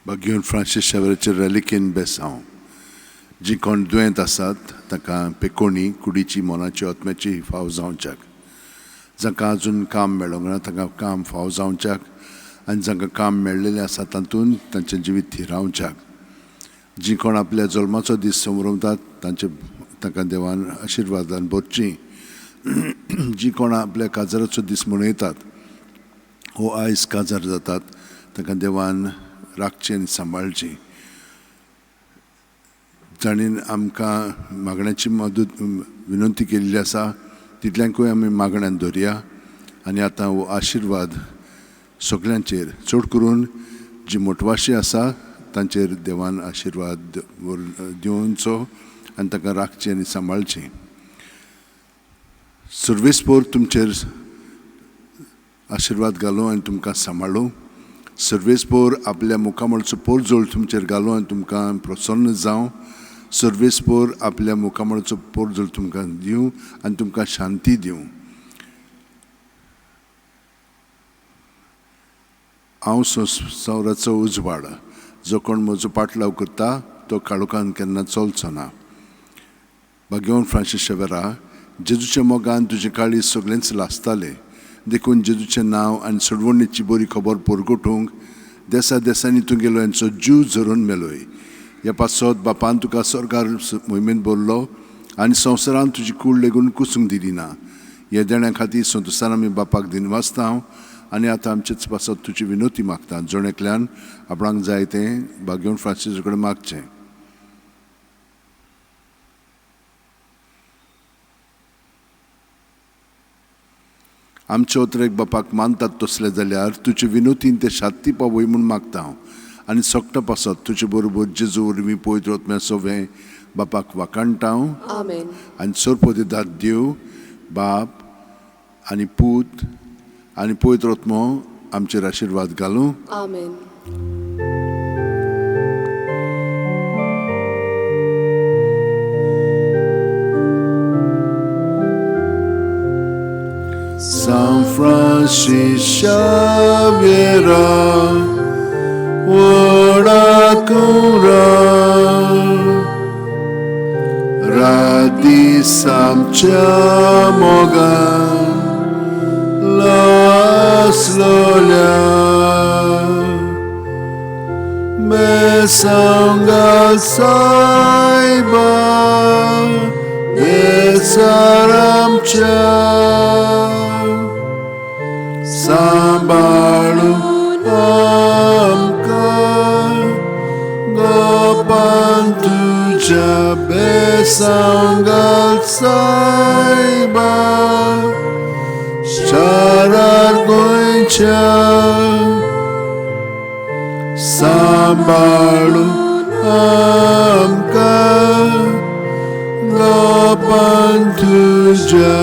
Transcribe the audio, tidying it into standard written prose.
बागेवन Francis शावेराचे रेलिकेन बेसांव. जीं कोण दुयेंत आसात तांकां पेकोणी कुडीची मनाची आत्म्याची फाव जावच्याक, जांकां अजून काम मेळोंक ना तांकां काम फाव जावच्याक, आनी जांकां काम मेळ्ळेलें आसा तातूंत तांचें जिवीत थिरावच्याक. जीं कोण आपल्या जल्माचो दीस समरवतात तांचे तांकां देवान आशिर्वादान भरची. जीं कोण आपल्या काजाराचो दीस मनयतात हो आयज काजार जातात तांकां देवान राखचें आनी सांबाळचें. जाणीन आमकां मागण्याची मदत विनंती केल्ली आसा तितल्यांकूय आमी मागण्यान धरया. आनी आतां हो आशिर्वाद सगल्यांचेर, चड करून जी मोटवाशी आसा तांचेर देवान आशिर्वाद दिवचो आनी तांकां राखचें आनी सांबाळचें. सर्वेस्पोर तुमचेर आशिर्वाद घालूं आनी तुमकां सांबाळूं. सर्वेस्पोर आपल्या मुखामळचो पोरजोळ तुमचेर घालूं आनी तुमकां प्रसन्न जावं. सर्वेस्पोर आपल्या मुखामळचो पोरजोळ तुमकां दिवं आनी तुमकां शांती दिवं. हांव संवसाराचो उजवाड, जो कोण म्हजो पाटलाव करता तो काळोखान केन्ना चलचो ना. भाग्यवान फ्रांसीस शेवेरा, जेजूच्या मोगान तुजें काळीज सगळेंच लासतालें, देखून जेजूचें नांव आनी सोडवणीची बरी खबर परगटूंक देसा देसांनी तुगेलो यांचो जीव झरोवन मेलोय. ह्या पासत बापान तुका स्वर्गार मोहिमेंत भरलो आनी संवसारान तुजी कूड लेगून कुसूंक दिली ना. ह्या देण्या खातीर संतोसान आमी बापाक दिनवासता हांव आनी आतां आमचेच पासत तुजी विनोती मागता. जण एकल्यान आपणाक जाय तें भाग्यवान फ्रांसीस कडेन मागचें. आमचे ओतरेक बापाक मानतात तसले जाल्यार तुजे विनोतीन ते शांती पावय म्हूण मागता हांव. आनी सगटा पासत तुजे बरोबर जेजू वरवीं पवित्र आत्म्या सवें बापाक वाखाणटा हांव. आमेन. आनी सरपतिदार देव बाप आनी पूत आनी पवित्र आत्मो आमचेर आशिर्वाद घालूं. आमेन. San Francis Xavier, ora cura, radi samcha mogan, las lola, me sanga saiba, besaramcha. सांबाळू आमकां गोपान तुज्या बेसांव घाल सायबा, शारार गोंयच्या. सांबाळू आमकां गोपान तुज्या